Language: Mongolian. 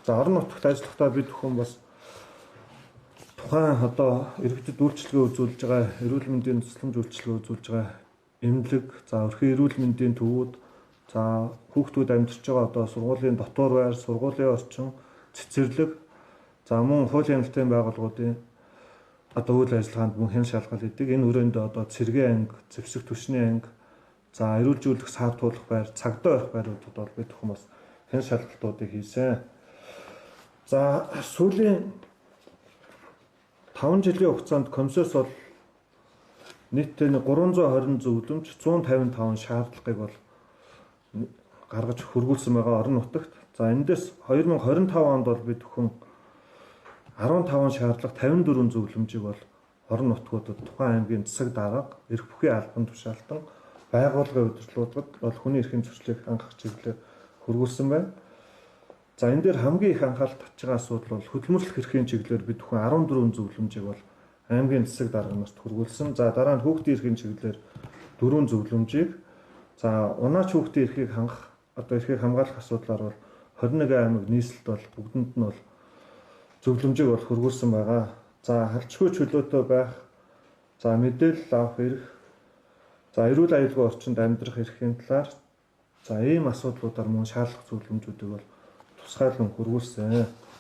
За, орон нутагт ажиллахдаа бид бүхэн бас тухайн одоо иргэдэд үйлчилгээ үзүүлж байгаа, эрүүл мэндийн тусламж үйлчилгээ үзүүлж байгаа эмнэлэг, за, өрхийн эрүүл мэндийн төвүүд, за, хүүхдүүд амьдарч байгаа одоо сургуулийн дотуур байр, сургуулийн орчин, цэцэрлэг, за, мөн хуулийн хяналтын байгууллагуудын одоо үйл ажиллагаанд мөн хяналт шалгал хийдэг. Энэ хүрээнд одоо цэргийн анги, зэвсэг түвшний анги, за, эрүүл жүүлэх саад туулах байр, цагдаа барих байруудад бол бид бүхэн бас хяналт шалгалтуудыг хийсэн. За, сүүлийн 5 жилийн хугацаанд комиссоос бол нийтдээ 320 зөвлөмж, 155 шаардлагыг бол гаргаж хөргүүлсэн байгаа орон нутагт. За, эндээс 2025 онд бол бид бүхэн 15 шаардлага, 54 зөвлөмжийг бол орон нутгуудад тухайн аймгийн засаг дарга, эрх бүхий албан тушаалтан байгууллагын удирдлагуудад бол хүний эрхийн зөрчлийг хангах чиглэлээр хөргүүлсэн байна. За, энэ дээр хамгийн их анхаарал татж байгаа асуудал бол хөдөлмөрлөх эрхийн чиглэлээр бид бүхэн 14 зөвлөмжийг бол аймгийн засаг дарга нарт хөргүүлсэн. За, дараа нь хүүхдийн эрхийн чиглэлээр 4 зөвлөмжийг, за, унаач хүүхдийн эрхийг хангах, одоо эрхийг хамгаалах асуудлаар бол 21 аймаг нийслэлд бол бүгдэнд нь бол зөвлөмжийг бол хөргүүлсэн байгаа. За, халчгүй чөлөөтэй байх, за, мэдээлэл авах эрх, за, эрүүл аюулгүй орчинд амьдрах эрхийн талаар, за, ийм асуудлуудаар мөн шаардлага зөвлөмжүүдийг бол тусгайлан хөргүүлсэн.